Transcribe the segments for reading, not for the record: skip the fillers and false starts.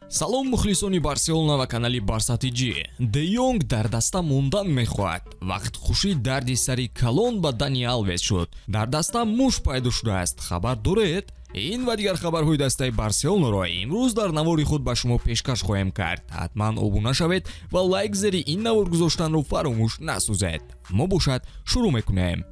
Салом, мухлисони Барселона ва канали Барса ТЖ. Де Йонг дар даста мондан мехоҳад. Вақтхушӣ дарди сари калон ба Дани Алвес шуд. Дар даста муш пайдо шудааст, хабар доред? Ин ва дигар хабарҳои дастаи Барселонаро имрӯз дар навори худ ба шумо пешкаш хоҳем кард. Ҳатман обуна шавед ва лайк зери ин навор гузоштанро фаромӯш насозед. Мо бошад, шурӯъ мекунем.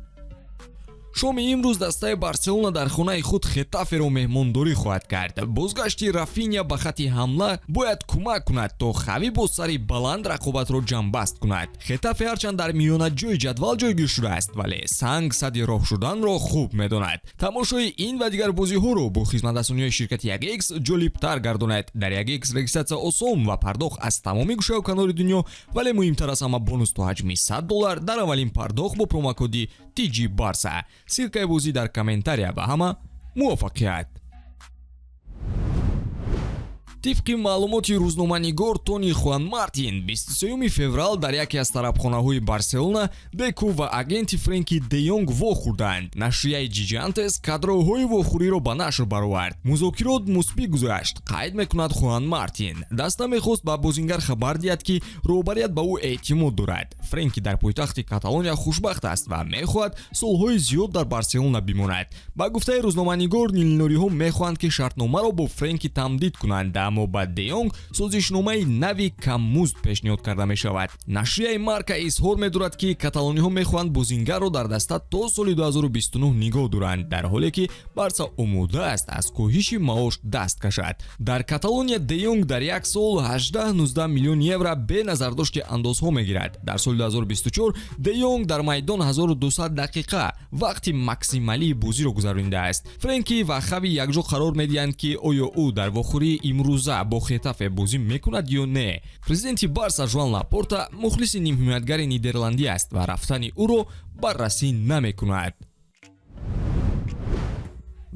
Шоми имрӯз дастаи Барселона дар хонаи худ Хетаферо меҳмондорӣ хоҳад кард. Бозгашти Рафиня ба хатти ҳамла бояд кӯмак кунад, то Хави бо сари баланд рақобатро ҷамъбаст кунад. Хетафе ҳарчанд дар миёнаҷои ҷадвал ҷойгир шудааст, вале санг сади роҳ шуданро хуб медонад. Тамошои ин ва дигар бозиҳоро бо хизматрасониҳои ширкати 1X ҷолибтар гардонад. Дар 1X регистратсия осон ва пардохт аз тамоми гӯшаву канори дунё, вале муҳимтар аз ҳама, бонус то ҳаҷми 100 доллар дар аввалин пардохт бо промокоди TG Барса. Ссылкаи бозӣ дар комментария. Ба ҳама муваффақият! Тибқи маълумоти рӯзноманигор Тони Хуан Мартин, 23 феврал дар яке аз тарабхонаҳои Барселона Деку ва агенти Френки де Йонг вохӯрданд. Нашрияи Ҷиҷантес кадрҳои вохӯриро ба нашр баровард. Музокирот мусбӣ гузашт, қайд мекунад Хуан Мартин. Даста мехост ба бозингар хабар диҳад, ки роҳбарият ба ӯ эътимод дорад. Френки дар пойтахти Каталония хушбахт аст ва мехоҳад солҳои зиёд дар Барселона бимонад. Ба гуфтаи рӯзноманигор, нилнориҳо мехоҳанд, ки шартномаро бо Френки тамдид кунанд, аммо ба Де Йонг созишномаи нави каммузд пешниҳод карда мешавад. Нашрияи Марка изҳор медорад, ки каталониҳо мехоҳанд бозингарро дар даста то соли 2029 нигоҳ доранд, дар ҳоле ки Барса омода аст аз коҳиши маош даст кашад. Дар Каталония Де Йонг дар як сол 18-19 миллион евро бе назардошти андозҳо мегирад. Дар соли 2024 Де Йонг дар майдон 1200 дақиқа вақти максималии бозиро гузаронидааст. Френки ва Хави якҷо қарор медиҳанд, ки оё ӯ дар вохӯрии имрӯза бо Хетафе бозӣ мекунад ё не. Президенти Барса Жуан Лапорта мухлиси нимҳимоятгари нидерландӣ аст ва рафтани ӯро баррасӣ намекунад.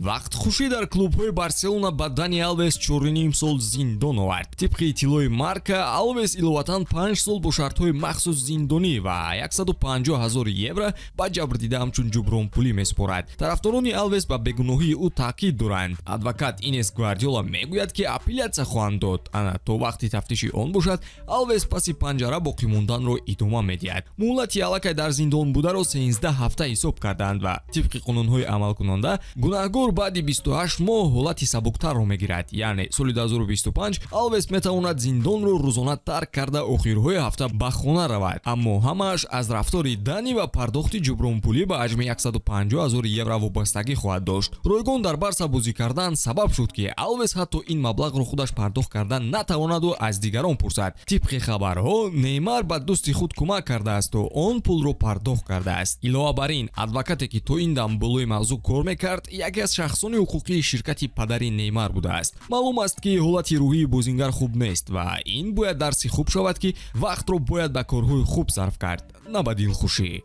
Вақтхушӣ дар клубҳои Барселона ба Дани Алвес 4,5 сол зиндон овард. Тибқи иттилои Марка, Алвес иловатан 5 сол бо шартҳои махсус зиндонӣ ва 150 ҳазор евро ба ҷабрдида ҳамчун ҷубронпулӣ месупорад. Тарафдорони Алвес ба бегуноҳии ӯ таъкид доранд. Адвокат Инес Гвардиола мегӯяд, ки апеллятсия хоҳанд дод. Ана то вақти тафтиши он бошад, Алвес паси панҷара боқӣ монданро идома медиҳад. Муҳлати аллакай дар зиндон бударо 13 ҳафта ҳисоб карданд ва тибқи қонунҳои амалкунанда гунаҳгор баъди 28 моҳ ҳолати сабуктарро мегирад. Яъне соли 2025 Алвес метавонад зиндонро рӯзона тарк карда, охирҳои ҳафта ба хона равад. Аммо ҳамааш аз рафтори Дани ва пардохти ҷубронпулӣ ба ҳаҷми 150 ҳазор евро вобастагӣ хоҳад дошт. Ройгон дар Барса бозӣ кардан сабаб шуд, ки Алвес ҳатто ин маблағро худаш пардохт кардан натавонаду аз дигарон пурсад. Тибқи хабарҳо, Неймар ба дӯсти худ кӯмак кардаасту он пулро пардохт кардааст. Илова бар ин, адвокате, ки то ин дам болои мавзӯъ кор мекард, яке аз шахсони ҳуқуқии ширкати падари Неймар будааст. Маълум аст, ки ҳолати рӯҳии бозингар хуб нест ва ин бояд дарси хуб шавад, ки вақтро бояд ба корҳои хуб сарф кард, на ба дилхушӣ.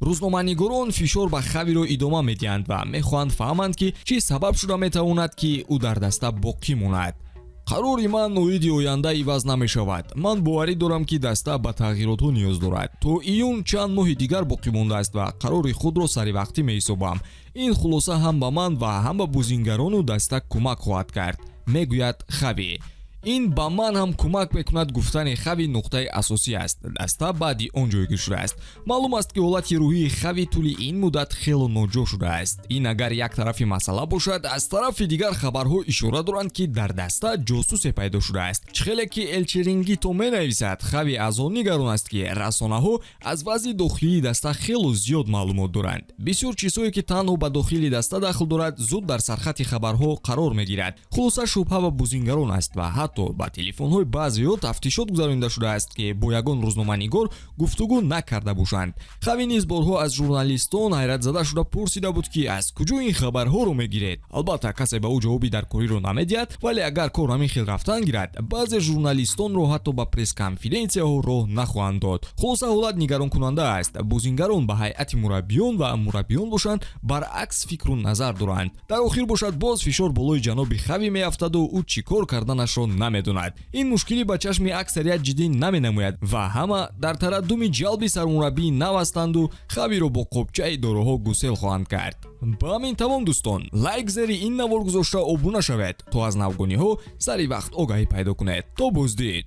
Рӯзноманигорон фишор ба Хавиро идома медиҳанд ва мехоҳанд фаҳманд, ки чӣ сабаб шуда метавонад, ки ӯ дар даста боқӣ монад. Қарори ман оиди оянда иваз намешавад. Ман боварӣ дорам, ки даста ба тағйиротҳо ниёз дорад. То июн чанд моҳи дигар боқӣ мондааст ва қарори худро саривақтӣ меҳисобам. Ин хулоса ҳам ба ман ва ҳам ба бозингарону даста кӯмак хоҳад кард, мегӯяд Хави. Ин ба ман ҳам кӯмак мекунад, гуфтани Хави нуқтаи асосӣ аст. Даста баъди он ҷойгир шудааст. Маълум аст, ки ҳолати рӯҳии Хави тӯли ин муддат хело ноҷо шудааст. Ин агар як тарафи масъала бошад, аз тарафи дигар хабарҳо ишора доранд, ки дар даста ҷосусе пайдо шудааст. Чӣ хеле ки Элчерингито менависад, Хави аз он нигарон аст, ки расонаҳо аз вазъи дохилии даста хело зиёд маълумот доранд. Бисёр чизҳое, ки танҳо ба дохили даста дахл дорад, зуд дар сархати хабарҳо қарор мегирад. Хулоса, шубҳа ба бозингарон аст ва ҳатто ба телефонҳои баъзеҳо тафтишот гузаронида шудааст, ки бо ягон рӯзноманигор гуфтугӯ накарда бошанд. Хави низ борҳо аз журналистон ҳайратзада шуда пурсида буд, ки аз куҷо ин хабарҳоро мегиред. Албатта, касе ба ӯ ҷавоби даркориро намедиҳад, вале агар кор ҳамин хел рафтан гирад, баъзе журналистонро ҳатто ба пресс-конференсияҳо роҳ нахоҳанд дод. Хулоса, ҳолат нигаронкунанда аст. Бозингарон ба ҳайати мураббиён ва мураббиён бошанд, баръакс фикру назар доранд. Дар охир бошад, боз фишор болои ҷаноби Хави меафтаду ӯ чӣ кор карданашро намедонад. Намедонад. Ин мушкилӣ ба чашми аксарият ҷиддӣ наменамояд ва ҳама дар тараддуми ҷалби сармураббии нав ҳастанду Хавиро бо қопчаи доруҳо гусел хоҳанд кард. Ба ҳамин тамом, дӯстон. Лайк зери ин навор гузошта, обуна шавед, то аз навгониҳо сари вақт огаҳӣ пайдо кунед. То боздид.